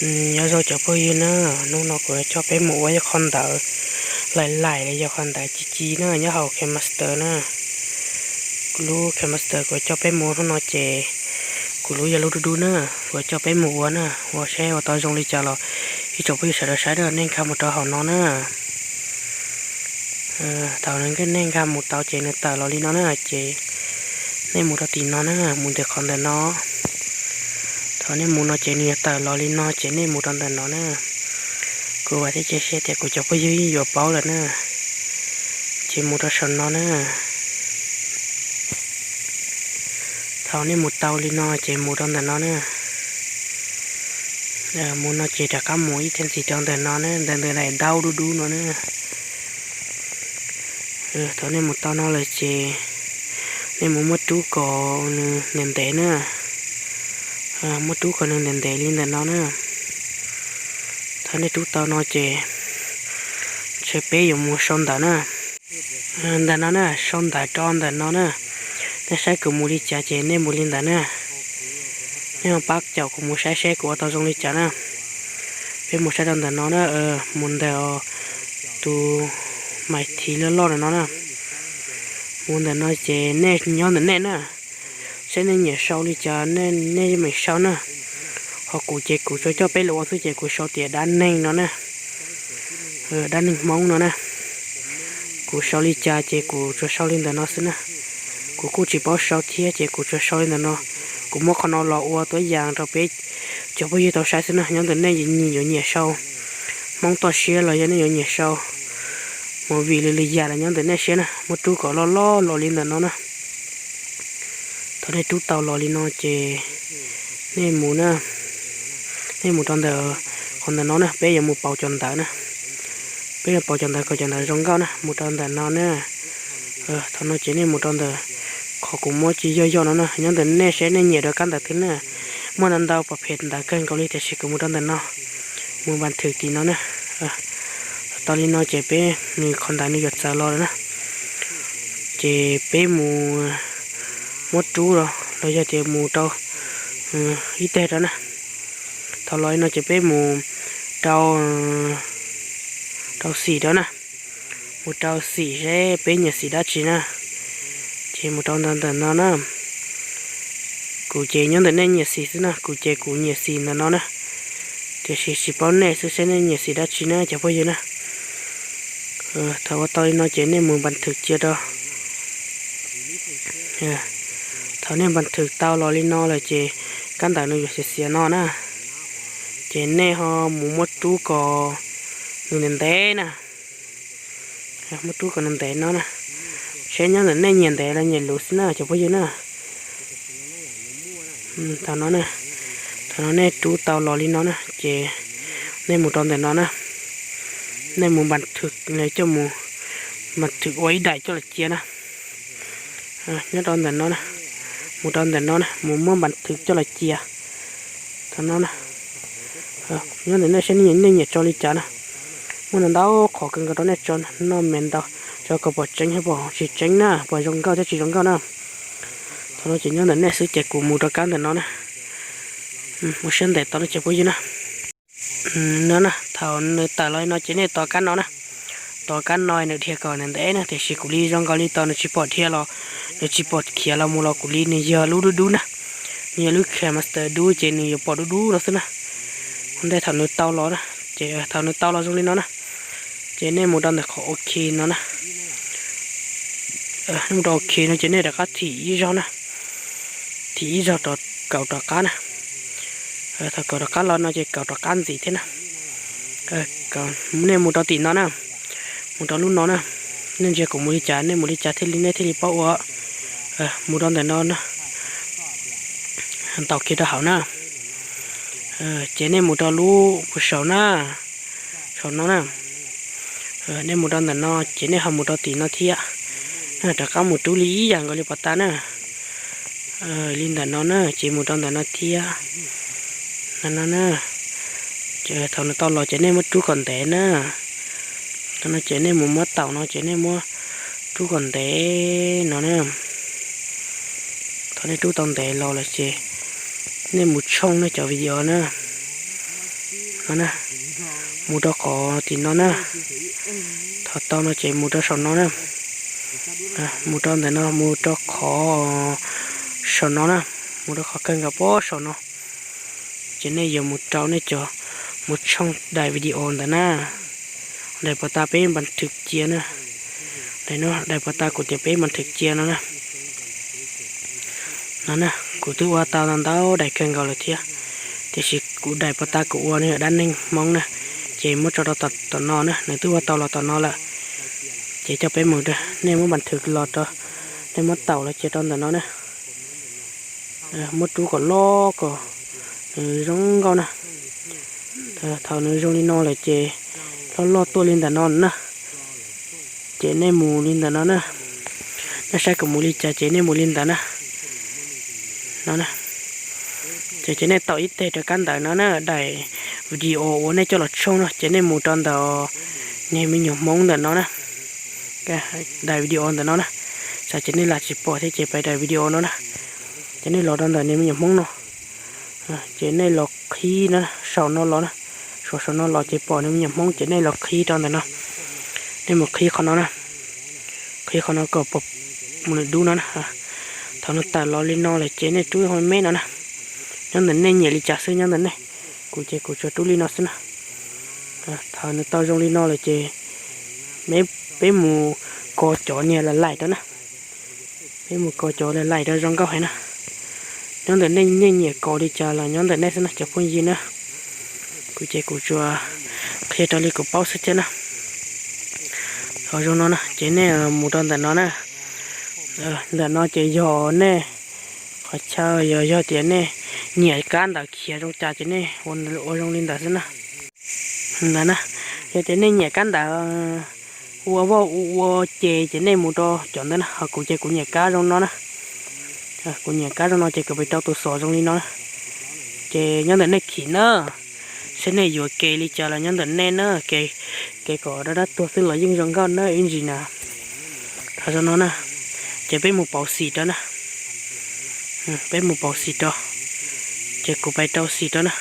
Nyob zoo cov phooj ywg na, hnub no kuv coj peb mus ua ib qho ntawv laim laim los yog qhov ntawv ci ci na nyob hauv KineMaster na. Lub KineMaster kuv coj peb mus hnub no ces kuv lub yog lub dub dub na, kuv coj peb mus ua na, ua saib ua tau zoo li cas los ib tsoom phooj ywg sawv daws saib na, nej nkag mus rau hauv no na. Thaum nej nkag mus tau ces nws tawm los li no na, ces nej mus rau tim no na, mus ntawm qhov ntawm no. Thaum nej mus no ces nws yuav tawm los li no ces nej mus rau ntawm no na. Kuv vam thiab cia siab tias kuv cov phooj ywg yuav paub lawm na. Ces mus rau saum no na. Thaum nej mus tau li no ces mus rau ntawm no na. Mus no ces rov qab mus ib teg ntxiv rau ntawm no na, ntawm ntawm daim ntaub dub dub no na. Thaum nej mus tau no lawm ces nej mus muab rub kom nws ntev ntev na. Muab rub kom nws ntev ntev li ntawm no na. Thaum nej rub tau no ces ntshe peb yuav mus sau ntawv na. Ntawm no na, sau ntawv rau ntawm no na. Nej saib kuv mus li cas ces nej mus li ntawd na. Nej ho pab caum kuv mus saib seb kuv ua tau zoo li cas na. Peb mus saib rau ntawm no na, mus ntawm tus maiv thiv loj loj ntawm no na. Mus ntawm no ces nej nyob ntawm nej na. Saib nej nyiam sau li cas nej yeej meem sau na. Ho kuv ces kuv tsuas coj peb los ua xwb ces kuv sau tias dab neeg no na. Dab neeg Hmoob no na. Kuv sau li cas ces kuv tsuas sau li ntawm no xwb na. Kuv kuj tsis paub sau thiab ces kuv tsuas sau li ntawm no. Kuv muab qhov no los ua tuab yas rau peb cov phooj ywg tau saib xwb na. Nyob ntawm nej yuav nyiam sau Hmoob toj siab los yog nej yuav nyiam sau movie li li yam los nyob ntawm nej siab na. Muab rub kom loj loj los li ntawm no na. Thaum nej rub tau los li no ces nej mus na, nej mus rau ntawm qhov ntawm no na, peb yuav mus pauv cov ntawv na. Peb yuav pauv cov ntawv kom cov ntawv zoo nkauj na, mus rau ntawm no na. Thaum no ces nej mus rau ntawm qhov kuv muab ci yog yog no na, nyob ntawm nej seb nej nyiam rau kab ntawv twg na. Muaj ntau ntau pom phem ntawv kawg nkaus li tiam sis kuv mus rau ntawm no, mus npas thwm tim no na. Tau li no ces peb nws qhov ntawv nws yuav txawv los lawm na. Ces peb mus muab rub los los yog tias mus rau ib teg rau na. Thaum los li no ces peb mus rau, rau xim rau na. Mus rau xim seb peb nyiam xim dab tsi na. Ces mus rau ntawm ntawm no na. Kuv ces nyob ntawm nej nyiam xim xwb na, kuv ces kuv nyiam xim ntawm no na. Tiam sis tsis paub nej xwb seb nej nyiam xim dab tsi na cov phooj ywg na. Thaum ua tau li no ces nej mus npas thwm cia rau. Thaum nej npas thwm tau los li no lawm ces kab ntawv nws yuav xiav xiav no na. Ces nej ho mus muab rub kom nws ntev ntev na. Muab rub kom nws ntev no na. Seb nyob ntawm nej nyiam ntev los nyiam luv xwb na cov phooj ywg na. Thaum no, thaum no nej rub tau los li no na ces nej mus rau ntawm no na. Nej mus npas thwm, coj mus npas thwm ua ib daim coj los cia na. Nyob rau ntawm no na, mus rau ntawm no na, mus muab npas thwm coj los cia. Thaum no na, nyob ntawm nej seb nej nyiam tso li cas na. Muaj ntau ntau qhov kawg nkaus rau nej tso, noj me ntau, tso kom pom tseeb thiab pom tsis tseeb na, pom zoo nkauj thiab tsis zoo nkauj na. Thaum no ces nyob ntawm nej xwb ces kuv mus rau kab ntawm no na. Mus siab ntev tau no ces phooj ywg na. No na, thaum nws tawm los li no ces nej tos kab no na. Tos kab no nws dhia kom nws ntev na, tiam sis kuv li zoo nkaus li tos nws tsis pom dhia los, nws tsis pom khiav los mus los kuv li nws yog lub dub dub na. Nws yog lub KineMaster dub ces nws yuav pom dub dub no xwb na. Ua ntej thaum nws tau los na, ces thaum nws tau los zoo li no na, ces nej mus rau ntawm qhov OK no na. Nej mus rau OK no ces nej rov qab thim ib zaug na. Thim ib zaug rau, kaum rov qab na. Thaum kaum rov qab los no ces kaum rov qab ntxiv thiab na. Nej mus rau tim no na, mus rau lub no na. Nej ntsia kuv mus li cas nej mus li cas thiaj li nej thiaj li paub ua. Mus rau ntawm no na, ntaus kiag rau hauv na. Ces nej mus rau lub puag saum na, saum no na. Nej mus rau ntawm no ces nej ho mus rau tim no thiab. Rov qab mus rub li ib yam nkaus li pos tas na. Li ntawm no na ces mus rau ntawm no thiab. No na, thaum nws tau los ces nej muab rub kom ntev na. Thaum no ces nej mus muab taum no ces nej muab rub kom ntev no na. Thaum nej rub tau ntev los lawm ces nej mus tshooj nej cov video na. No na, mus rau qhov tim no na. Thaum tau no ces mus rau saum no na. Mus rau ntawm no, mus rau qhov saum no na, mus rau qhov kawg nkaus pem saum no. Ces nej yuav mus rau nej cov, mus tshooj daim video ntawd na. Daim pos tas peb npas thwm cia na. Daim no, daim pos tas kuv tias peb npas thwm cia no na. No na, kuv twb ua tau ntau daim kawg nkaus lawm thiab, tiam sis kuv daim pos tas kuv ua nws yog dab neeg Hmoob na, ces muab tso rau tom no na, nws twb ua tau los tom no lawm. Ces coj peb mus, nej muab npas thwm los rau, nej muab taum los cia rau ntawm no na. Muab rub kom loj kom nws zoo nkauj na. Thaum nws zoo li no lawm ces loj loj tuaj li ntawm no na. Ces nej mus li ntawm no na. Nej saib kuv mus li cas ces nej mus li ntawd na. No na. Ces, ces nej taum ib teg rau kab ntawd no na, daim video uas nej coj los tshooj no ces nej mus rau ntawm niag me nyuam Hmoob ntawm no na. Daim video ntawm no na. Xav ces nej lam tsis pom thiab ces pais daim video no na. Ces nej los rau ntawm niag me nyuam Hmoob no. Ces nej los qhib na, saum no los na. Saum, saum no los ces pom niag me nyuam Hmoob ces nej los qhib rau ntawm no. Nej mus qhib qhov no na. Qhib qhov no kom pom mus lwm dub no na. Thaum nws tawm los li no lawm ces nej rub hauv me no na. Nyob ntawm nej nyiam li cas xwb nyob ntawm nej. Kuv ces kuv tsuas rub li no xwb na. Thaum nws tau zoo li no lawm ces peb mus kos cov niag laim laim rau na. Peb mus kos cov laim laim rau zoo nkauj heev na. Nyob ntawm nej, nej nyiam kos li cas los nyob ntawm nej xwb na cov phooj ywg na. Kuv ces kuv tsuas qhia rau li kuv paub xwb thiab na. Thaum zoo no na ces nej mus rau ntawm no na. Ntawm no ces yog nej qhov chaw, yog, yog tias nej nyiam kab ntawd khiav zoo cas ces nej ua zoo li ntawd xwb na. Ntawd na, yog tias nej nyiam kab ntawd ua voj ua, ua ces, ces nej mus rau cov ntawd na, ho kuv ces kuv nyiam kab zoo no na. Kuv nyiam kab zoo no ces kuv pais rau tus xov zoo li no na. Ces nyob ntawm nej khim na, saib nej yuav ke li cas los nyob ntawm nej na, ke, ke kom dab dab tuag xwb los yeej zoo nkauj na ib ntsis na. Thaum zoo no na, ces peb mus pauv xim rau na. Peb mus pauv xim rau. Ces kuv pais rau xim rau na.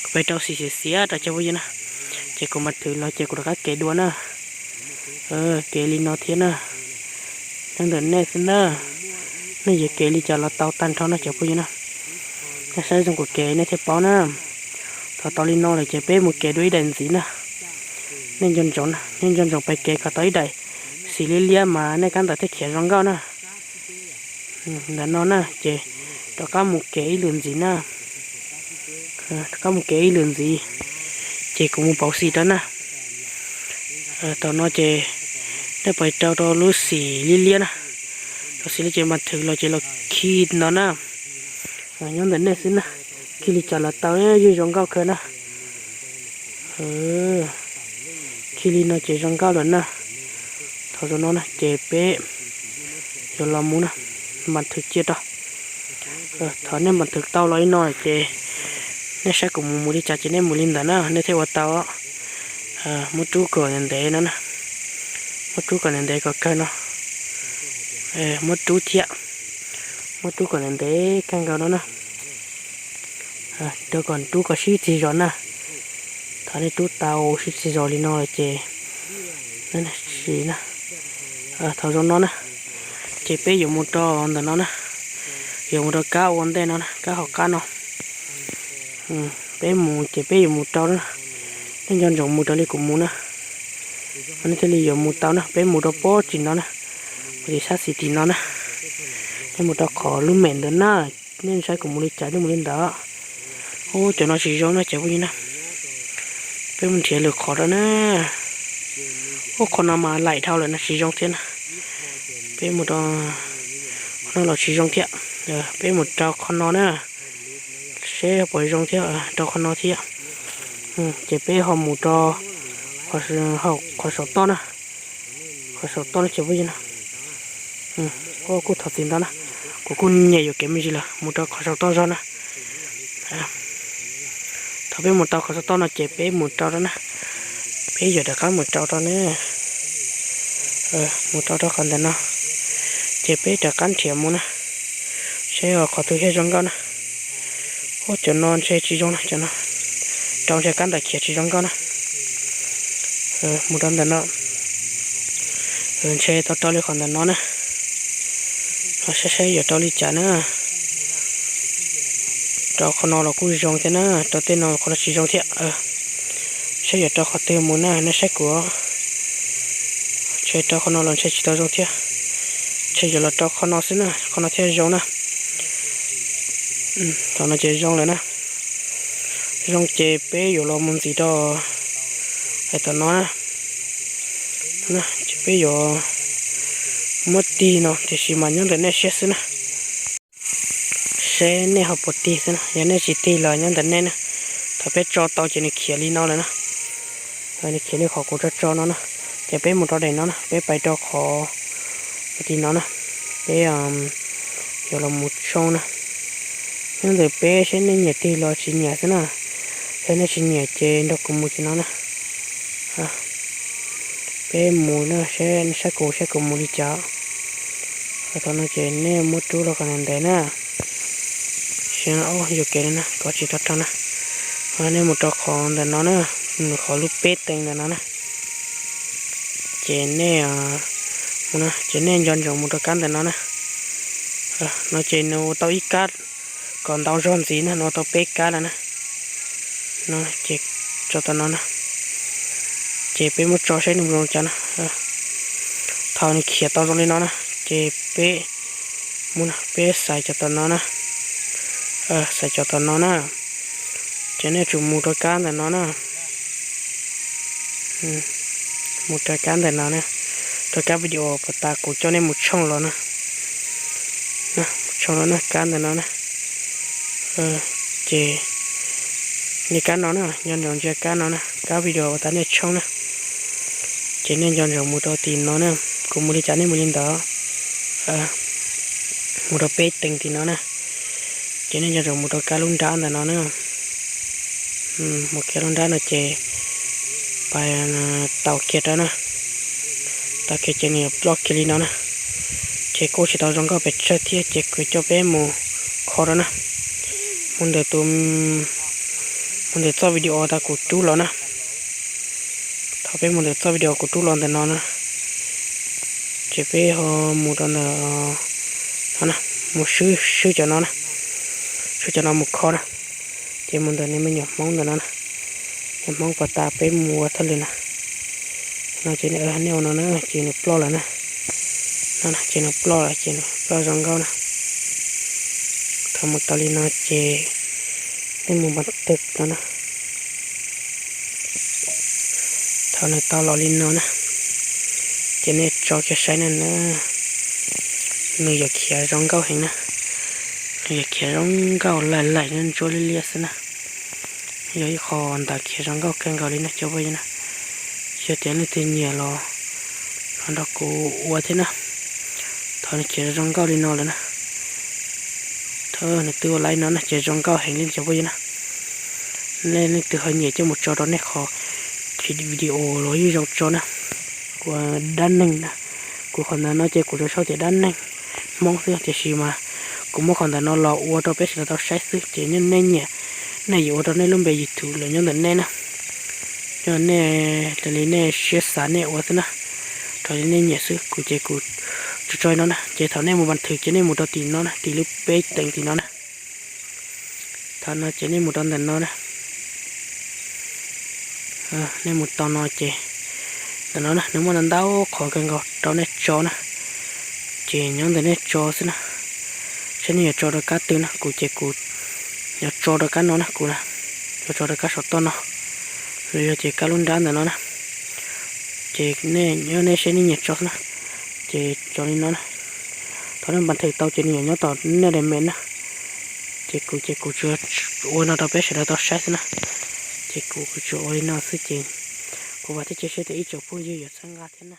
Kuv pais rau xim xiav xiav rau cov phooj ywg na. Ces kuv mam thwm los ces kuv rov qab ke dua na. Ke li no thiab na. Nyob ntawm nej xwb na. Nej yuav ke li cas los tau tag nrho no cov phooj ywg na. Nej saib zoo kuv ke nej thiaj paub na. Thaum tau li no lawm ces peb mus ke dua ib daim ntxiv na. Nej nco ntsoov, nej nco ntsoov pais ke kom tau ib daim xim liab liab mas nej kab ntawd thiaj khiav zoo nkauj na. Ntawm no na ces rov qab mus ke ib lwm ntxiv na. Rov qab mus ke ib lwm ntxiv, ces kuv mus pauv xim rau na. Thaum no ces nej pais rau rau lub xim liab liab na. Rau xim liab ces mas thwm los ces los khi no na. Nyob ntawm nej xwb na. Khi li cas los tau, yeej zoo nkauj kawg na. Khi li no ces zoo nkauj lawm na. Thaum zoo no na ces peb yuav los mus na, npas thwm cia rau. Thaum nej npas thwm tau los li no ces nej saib kuv mus mus li cas ces nej mus li ntawd na, nej thiaj ua tau. Muab rub kom ntev ntev no na. Muab rub kom ntev ntev kom kawg no. Muab rub thiab. Muab rub kom ntev ntev kawg nkaus no na. Rau kom rub kom sib txig zos na. Thaum nej rub tau sib txig zos li no lawm ces, si na, thaum zoo no na, ces peb yuav mus rau ntawm no na, yuav mus rau kab ua ntej no na, kab hauv qab no. Peb mus ces peb yuav mus rau na, nej nco ntsoov mus raws li kuv mus na, nej thiaj li yuav mus tau na. Peb mus rau pob tim no na, mus tim sab xis tim no na, nej mus rau qhov lub mem ntawd na, nej saib kuv mus li cas nej mus li ntawd. Ub, cov no tsis zoo na cov phooj ywg na. Peb mus nrhiav lwm qhov rau na. Ub, qhov no mas laim dhau lawm no tsis zoo thiab na. Peb mus rau qhov no los tsis zoo thiab. Peb mus rau qhov no na. Seb puas zoo thiab, rau qhov no thiab. Ces peb ho mus rau qhov saum toj na. Qhov saum toj no ces phooj ywg na. Kuj thov txim ntau na, kuv kuj nyiam yuam kev me ntsis lawm, mus rau qhov saum toj zog na. Thaum peb mus tau qhov saum toj no ces peb mus rau rau na. Peb yuav rov qab mus rau rau na. Mus rau rau qhov ntawm no, ces peb rov qab nrhiav mus na. Seb qhov twg thiaj zoo nkauj na. Ub, cov no ntshe tsis zoo na cov no. Rau ntshe kab ntawd khiav tsis zoo nkauj na. Mus rau ntawm no, ntshe tau rau li qhov ntawm no na. Saib saib yuav rau li cas na. Rau qhov no los kuj zoo thiab na, rau tej no qhov no tsis zoo thiab. Saib yuav rau qhov twg mus na, nej saib kuv. Ntshe rau qhov no los ntshe tsis tau zoo thiab. Ntshe yuav los rau qhov no xwb na, qhov no thiaj zoo na. Thaum no ces zoo lawm na. Zoo ces peb yuav los mus ntxiv rau hais tom no na. Ces peb yuav muab tig no tiam sis mas nyob ntawm nej siab xwb na. Seb nej ho puas tig xwb na, yog nej tsis tig los nyob ntawm nej na. Thaum peb tso tau ces nws khiav li no lawm na. Nws khiav li qhov kuv tso tso no na. Ces peb mus rau daim no na, peb pais rau qhov tim no na. Peb yuav los mus tshooj na. Nyob ntawm peb seb nej nyiam tig los tsis nyiam xwb na. Yog nej tsis nyiam ces nrog kuv mus tim no na. Peb mus na, saib kuv saib kuv mus li cas. Thaum no ces nej muab rub los kom ntev ntev na. Yuam kev na, kom tsis tau rau na. Nej mus rau qhov ntawm no na, mus qhov lub peb teev ntawm no na. Ces nej, ces nej nco ntsoov mus rau kab ntawm no na. No ces nws ua tau ib kab kom ntau zog ntxiv na, nws ua tau peb kab lawm na. No ces tso tom no na. Ces peb muab tso saib nws zoo cas na. Thaum nws khiav tau zoo li no na, ces peb mus na, peb xaiv cov tom no na. Xaiv cov tom no na. Ces nej tsum mus rau kab ntawm no na. Mus rau kab ntawm no na, rau kab video puas tas kuv coj nej mus tshooj los na. Mus tshooj los na, kab ntawm no na. Ces nej kab no na, nco ntsoov ntsia kab no na, kab video uas tas nej tshooj na. Ces nej nco ntsoov mus rau tim no na, kuv mus li cas nej mus li ntawd. Mus rau peb teev tim no na. Ces nej nco ntsoov mus rau kab lub nrab ntawm no na. Mus kiag lub nrab no ces pais tau kiag rau na. Tau kiag ces nws yuav ploj kiag li no na. Ces kuj tsis tau zoo nkauj pes tsawg thiab ces kuv coj peb mus kho rau na. Mus ntawm tus, mus ntawm txoj video tas kuv rub los na. Thaum peb mus ntawm txoj video kuv rub los ntawm no na, ces peb ho mus rau ntawm no na, mus swb swb cov no na, swb cov no mus kho na. Ces mus ntawm niag me nyuam Hmoob ntawm no na, niag Hmoob puas tas peb mus ua thawj lwm na. No ces nej ua no na ces nws ploj lawm na. No ces nws ploj lawm ces nws ploj zoo nkauj na. Thaum mus tau li no ces nej mus npas twg no na. Thaum nws tau los li no na, ces nej tso kiag saib na, nws yuav khiav zoo nkauj heev na. Nws yuav khiav zoo nkauj laim laim ntsuab liab liab xwb na. Yog ib qho ntawd khiav zoo nkauj kawg nkaus li na cov phooj ywg na. Yog tias leej twg nyiam los los nrog kuv ua thiab na. Thaum nws khiav zoo nkauj li no lawm na, thaum nws twb ua laib no na ces zoo nkauj heev li cov phooj ywg na. Nej leej twg ho nyiam coj mus tso rau nej qhov video los yeej zoo tso na. Kuv dab neeg na, kuv qhov ntawd no ces kuv tsuas sau tias dab neeg Hmoob xwb tiam sis mas kuv muab qhov ntawd no los ua rau peb sawv daws tau saib xwb ces nej nyiam, nej yuav ua rau nej lub npe YouTube los nyob ntawm nej na. Yog nej raws li nej siab xav nej ua xwb na, raws li nej nyiam xwb. Kuv ces kuv tso tso no na, ces thaum nej mus npas thwm ces nej mus rau tim no na, tim lub peb teev tim no na. Thaum no ces nej mus rau ntawm no na. Nej mus tau no ces ntawm no na nws muaj ntau ntau qhov kawg nkaus rau nej tso na. Ces nyob ntawm nej tso xwb na. Saib nej yuav tso rau kab twg na, kuv ces kuv yuav tso rau kab no na, kuv na yuav tso rau kab saum toj no, los yog ces kab lub nrab ntawm no na. Ces nej nyob nej saib nej nyiam tso xwb na. Ces tso li no na. Thaum nej npas thwm tau ces nws yuav nyob tom nej daim mem na. Ces kuv ces kuv tsuas ua no rau peb sawv daws tau saib xwb na. Ces kuv kuv tsuas ua li no xwb ces kuv vam thiab cia siab tias ib tsoom phooj ywg yuav txhawb nqa thiab na.